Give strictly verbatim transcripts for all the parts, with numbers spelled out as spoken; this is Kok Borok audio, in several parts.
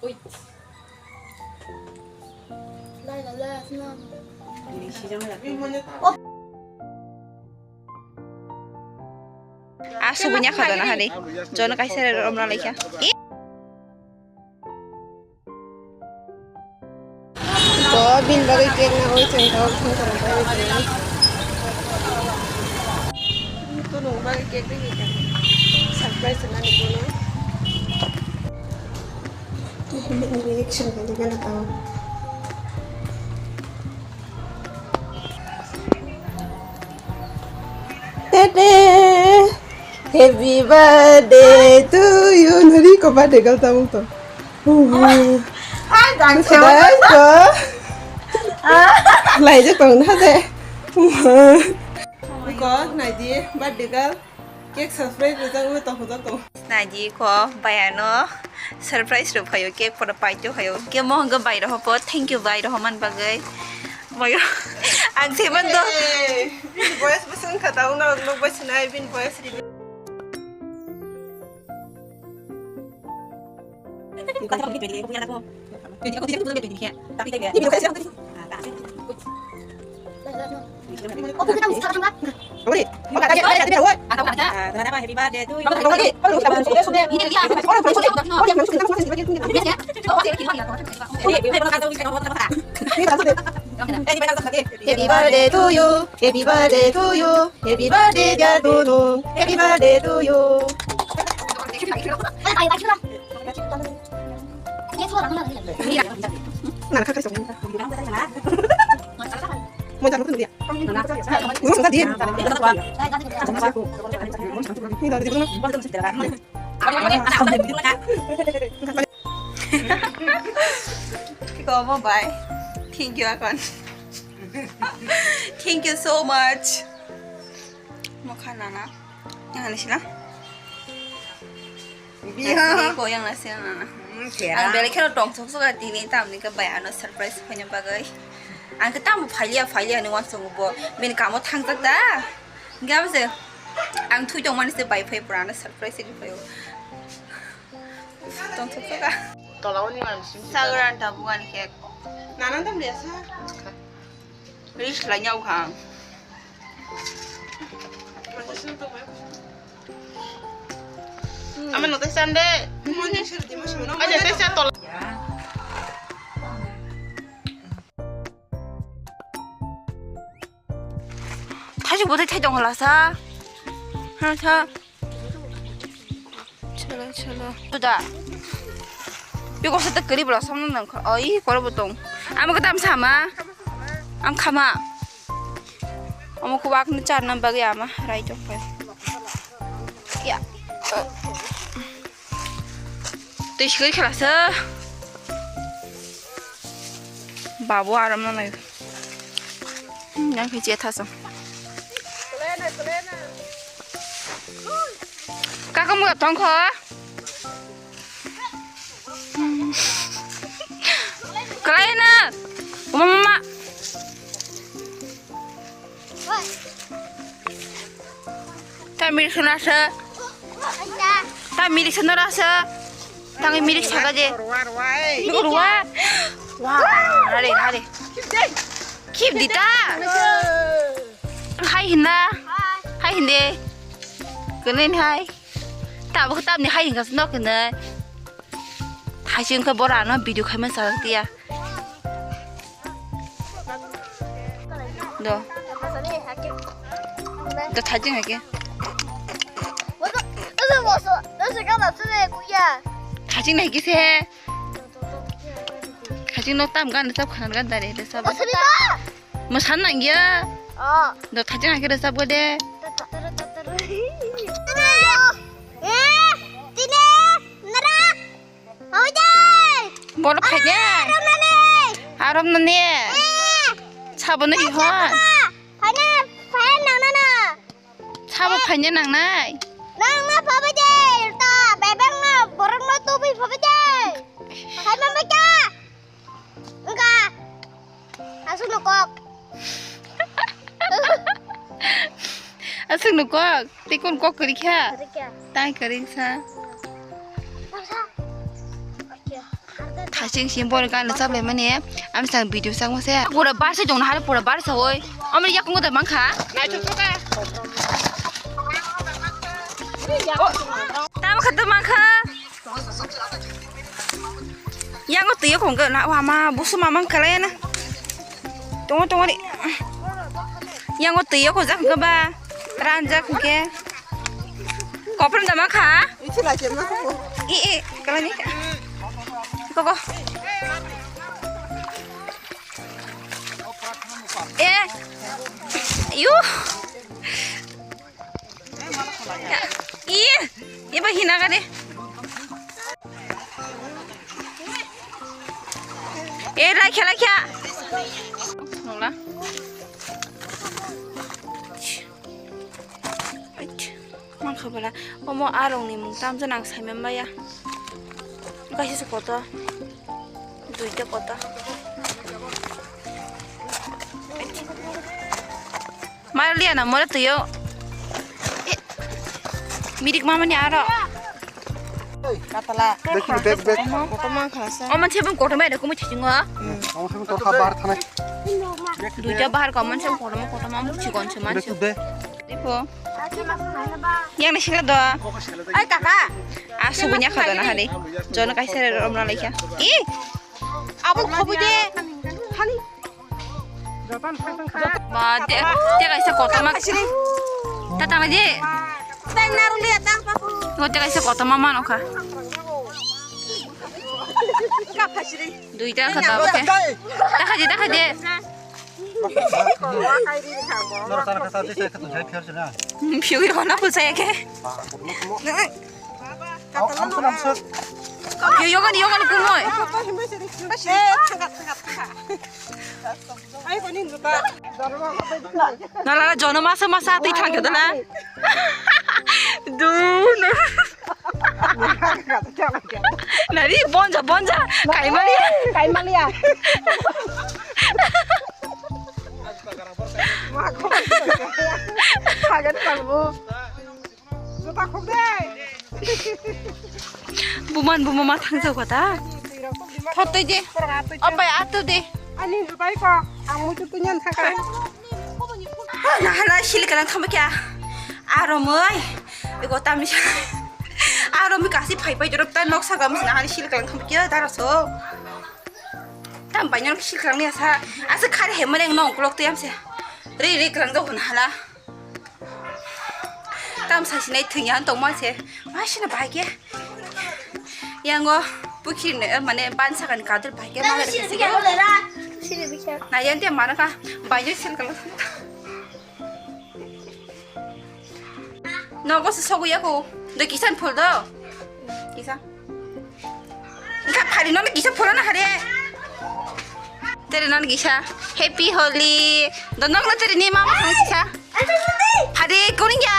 Aswk bunya kha gana hari. Jono kaisa re romna laikha. To bin bagwi cake na oi chwng tao thang tong pai bai. To nung bagwi cake ri ka. Surprise na ni bono. Reaction ka ni gana tao. Tete. Happy birthday to you. Nari ko birthday gal tamung to. Hai, dai Nasi dai to. Lai je tong na de. Ko nai di birthday gal. Cake surprise rijak wi tong hojak tong. Naidi ko bayano surprise rw phaio, cake photo paito phaio. Ke mo hwngo bai roho po, thank you bai roho man bagwi. Bai roho. Ang se man do. Bini voice bo sung kha ta uno nok bai sinai bini voice ri. Happy birthday to you. Happy birthday to you. Happy birthday, dear Dunu. Happy birthday to you. Nana kha kha song. Mo jar mo dia. Mo sa dia. Ni dar di. Tiko mo bye. Thank you akon. Thank you so much. Mokha nana. Yang ni sila. Biha. Ko yang nasi nana. Ang belai kheno tong sok sok tini tamni ke bai ano surprise phanya bagai. Ang ke tam phalia phalia ni wan song bo. Bini kamo thang tak ta. Gam se. Ang thui tong mani se bai phai pura ano surprise ni phai. Tong sok sok. Tola oni mam sim. Sagran tabuan kek. Nana tam dia sa. Risk la nyau khang. Ama no tei sande. Aja tei sa tol. Thajik bo tei thai tong hala sa. Ha tha. Chalo, chalo. Tuda. Biko sa ta kari bro, samno nang kha. Oi, koro bo tong. Ama ka tam sama. Ang khama. Ama ko wak ni char nam bagi ama rai tong pa. Ya. Tei sikari khala sa. Babu aram na nai. Yang khe che thasam. Kaka mo tong kho. Kalai na. Mama mama. Ta mirik sana sa. Ta mirik sana rasa. Tangi mirik saka je. Ruwa, ruwa, eh. Nuko ruwa. Wah, hare, hare. Keep di ta. Hai hinda. Hai hinde. Kenen hai. Ta bo tam ni hai hinga sno kenen. Hai sing ke bora no video khai man sa tiya. Do. Do thajing hai ke. Thajing hai ke se. Thajing no tam gan sab khan gan dare de sab. Mosan nang ya. Do thajing hai ke de sab de. Eh, tine, nara. Bolo phaikhe. Arom nani. Arom nani. Sabo nai hon. Phaina, phaina nang nana. Sabo phaina nang nai. Nang na phabai de. Ta bebeng na borok no tubi phabai de. Khai ma bai ka. Engka. Aswk no kok. Aswk no kok. Tei kon kok kwrwi kha? Kwrwi kha. Tai kwrwi sa. Tamsa. Oke. Asing sim bor gan chaplai mani, am sang video sang mase. Pura bar se jong hal pura bar sa oi. Amri yak ngodar mangkha. Nai to to ka. Tam kha to mangkha. Yang o tuyo kong na wa ma busu ma mangkha la na. Tongo tongo ri. Yang o tuyo ko jak ba. Ran jak ke. Kopram da mangkha. Ichi la jem na ko. I i kala ni. Koko. Eh. Yu. Ih, iba hina ka de. Eh, laikha, laikha. Nungla. Mang kha bala. Omo arong ni mung tam jana ang sai man baya. Kaisa se koto. Duita koto. Mar liya na more tuyo. Eh, mirik mama ni aro. Katala. Bek, bek, bek. Koto mang kha sa. O man sebung koto mai da kumu chiching o. Ang sung torkha bar thanai. Duita bahar ko man sebung koto mang koto mang chigon se man. Bek tu de. Ipo. Yang ni sila do. Ai kaka. Asu bunya kha do na hari. Jono kaisa rom na laikha. I. Abo khobu de. Hani. Ba, te, te kaisa kotorma. Ta tang di. Tang naru liya tang paku. Ngo te kaisa kotorma mano kha. Ka phasiri. Duita kha ta oke. Ta kha di, ta kha di. Phiu yo na pulsa ya ke. Yoga ni, yoga ni kumoi. Nala jono masa masa twi thangkhe dala. Dun. Nari bonja bonja kaimali. Kaimali ya. Hagan kalbo. Juta khuk de. Buman buma ma thang jao kata. Thot tei je. Opai atu de. Ani jutai ko. Ang mutu tu nyan thaka. Na hala sil kalang thamba kya. Aro moi. Ego tamisa. Aro mi kasi phai phai jorop ta nok sagam na hali sil kalang thamba kya daro so. Tam banyak sil kalang ni asa. Asa khare hemare nong klok tu yam se. Ri ri kalang do na hala. Tam sasinai thwngya tongma se. Masina bahai khe. Yango pukhiri ni, eh, mane bansa kan kadur bahai khe mala rikhe se. Na yan te mana ka. Bahai sil kala. Nogo se sogu yako. Do kisan phul do. Kisan. Engkha phari nono kisa phulana hare. Tere nono kisa. Happy Holi. Do nokno tere ni mama phone kisa. Hare kuning ya.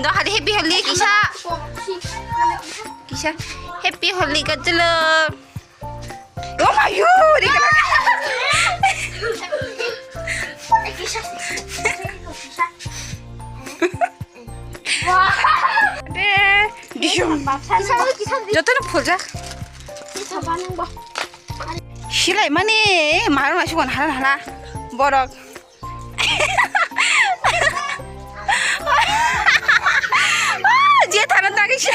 Do hare Happy Holi kisa. Kisa. Happy Holi gajalo. Oh my god. Jotono phuljak. Silai mani marung lai sugan hala hala. Borok. Je thana tagi se.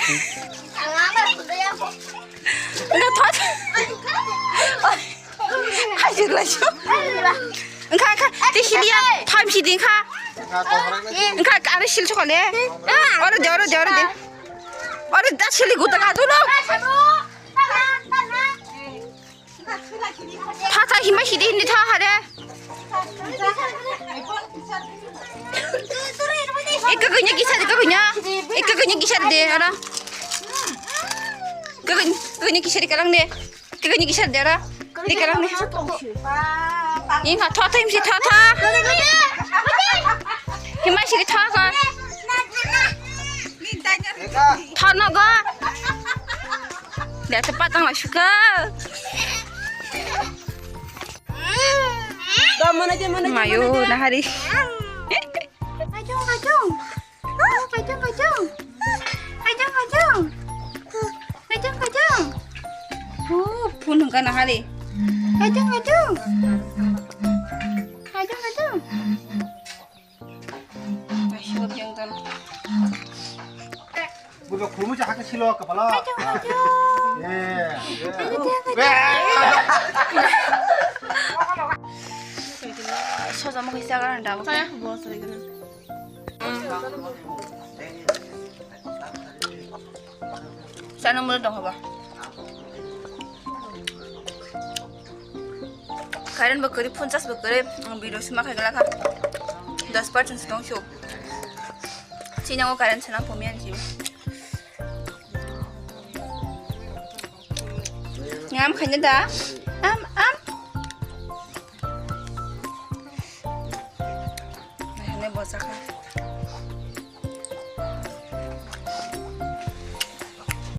Enggak thot. Hajir lai su. Enggak enggak. Di sini ya. Time sini enggak. Enggak ada sil suka le. Ora de ora de ora de. Ora da sili guta ka dulu. Tha tha himba sidi hindi tha hare. Eka kanya kisa de kanya. Eka kanya kisa de ara. Kanya kanya kisa de kalang de. Kanya kisa de ara. Ni kalang de. Inga tha tha himsi tha tha. Himba sidi tha ka. Tha no ga. Dia tepat tang suka. Mayo nahari. Kajong kajong. Oh, kajong kajong. Kajong kajong. Kajong kajong. Phone hwnkha na hari. Haidung, haidung. Haidung, haidung. Ai, sibot yang tan. Bujo khulumui cha hakhe silo kapalo. Haidung, haidung. Eh. Haidung, haidung. Soja mo kaisa karan da. Saya bo sari kana. Sana mula dong haba. Current bo kwrwi, phone charge bo kwrwi, ang video sima khai glak ha. Dos percent se tong sio. Chini o current sana pomi ani sio. Ngam khaina da?